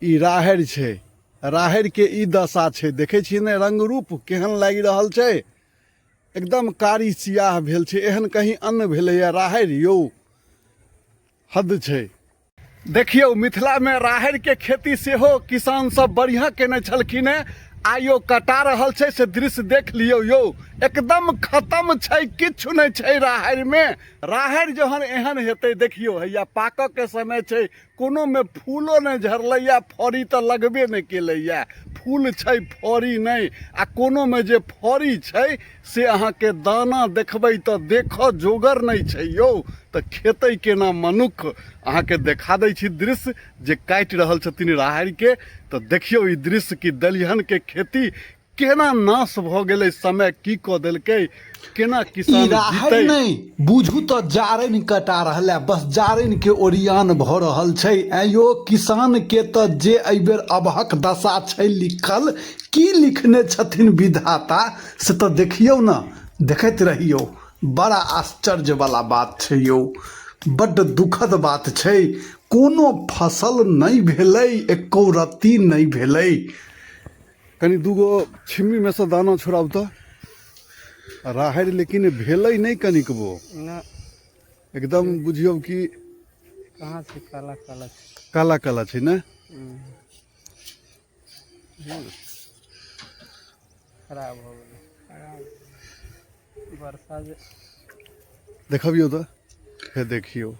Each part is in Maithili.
ई राहरि छै। राहरिके ई दशा छै, देखै छियै ने रंग रूप केहन लागि रहल छै, एकदम कारी सियाह भेल छै। एहन कहीं अन्न भेलैए राहरि यौ, हद छै। देखियौ मिथिलामे राहरिके खेती सेहो किसान सब बढ़िआँ केने छलखिन हेँ, आइयो कटा रहल छै से दृश्य देख लियौ यौ। एकदम खतम छै, किछु नहि छै राहरिमे। राहरि जहन एहन हेतै, देखियौ हैया पाकऽके समय छै, कोनोमे फूलो नहि झरलैए, फड़ी तऽ लगबे नहि केलैए। फूल छै फड़ी नहि, आ कोनोमे जे फड़ी छै से अहाँके दाना देखबै तऽ देखऽ जोगर नहि छै यौ, तऽ खेतै केना मनुख। अहाँके देखा दै छी दृश्य जे काटि रहल छथिन राहरिके, तऽ देखियौ ई दृश्य कि दलिहनके खेती केना नाश भऽ गेलै, समय की कऽ देलकै, केना ई किसान राहरि जीतै। नहि बुझू तऽ जारनि कटा रहल है, बस जारनि के ओरियान भऽ रहल छै। ऐं यौ, किसान के तऽ जे एहिबेर अबहक दशा छै लिखल, की लिखने छथिन विधाता से तऽ देखियौ ने, देखैत रहियौ। बड़ा आश्चर्य वाला बात छै यौ, बड्ड दुखद बात छै। कोनो फसल नहि भेलै, एको रत्ती नहि भेलै। कनि दूगो छिम्मीमे सँ दाना छोड़ाउ तऽ। राहरि लेकिन भेलै नहि कनिकबो। ना। एकदम बुझियौ कि कहाँ छै, काला काला छै। काला काला छै ने? खराब हो गेलै, खराब वर्षा जे। देखबियौ तऽ हे देखियौ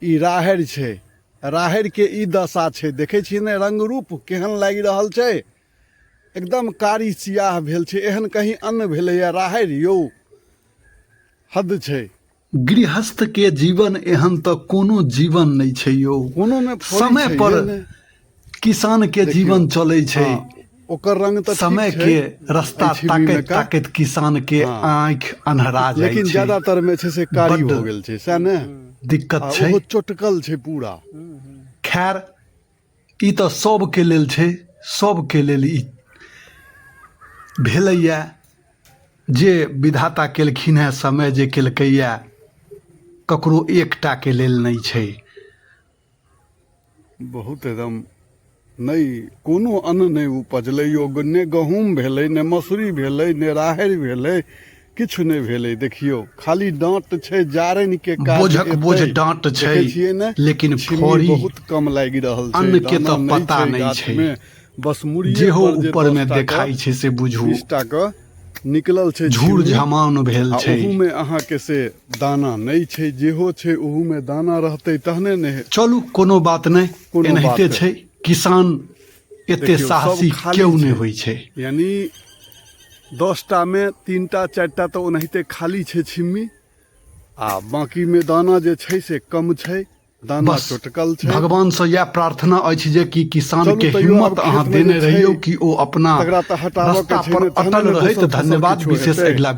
ई राहरि छै, राहरिके ई दशा छै। देखै छियै ने रंग रूप केहन लागि रहल छै, एकदम कारी सियाह भेल छै। एहन कहीं अन्न भेलैए राहरि यौ, हद छै। गृहस्थ के जीवन एहन तऽ कोनो जीवन नहि छै यौ। कोनोमे फड़ी समय छैहे पर नहि। किसान के देखियौ, जीवन चलै छै। हँ, ओकर रंग तऽ ठीक समय छै के रास्ता एहि छिम्मीमे ताकैत का। ताकैत किसान के हँ, आँखि अन्हरा जाइ लेकिन छै। ज्यादातरमे छै से कारी बड्ड भऽ गेल छै, सएह ने? दिक्कत आ छै। ओहो चोटकल छै पूरा। खैर ई तऽ सबके लेल छै, सबके लेल ई भेलैए जे विधाता केलखिन हेँ, समय जे केलकैए, ककरो एकटाके लेल नहि छै। बहुत एकदम नहि, कोनो अन्न नहि उपजलै यौ, ने गहूँम भेलै, ने मसुरी भेलै, ने राहरि भेलै, किछु नहि भेलै। देखियौ खाली डाँट छै, जारनिके काज बोझक बोझ एतै। डाँट छै, देखै छियै ने, लेकिन छिम्मी फड़ी बहुत कम लागि रहल छै, अन्नके दाना तऽ नहि पता छै नहि छै। गाछमे, बस मुड़िए जेहो पर जे ऊपरमे 10 टा देखाइ के छै से बुझू 20 टा के निकलल छै झूर छिम्मी, झमान भेल आ छै। ओहूमे अहाँके से दाना नहि छै। जेहो छै ओहूमे दाना रहतै तहने ने। चलू कोनो बात नहि, कोनो एनाहिते बात छै। किसान एते देखियौ सब साहसी खाली केओ नहि छै, होइ छै। यानी 10 टामे 3 टा 4 टा तऽ ओनाहिते खाली छै छिम्मी, आ बाँकीमे दाना जे छै से कम छै, दाना बस चोटकल छै। भगवानसँ इएह प्रार्थना अछि जे कि चलू किसानके तैयो आब हिम्मत अहाँ खेतमे जे देने छै रहियौ कि ओ अपना तकरा तऽ हटाबऽके रास्ता छै पर ने, तहने अटल ने रहैत। दोसर फसल धन्यवाद किछो विशेष हेतै। अगिला।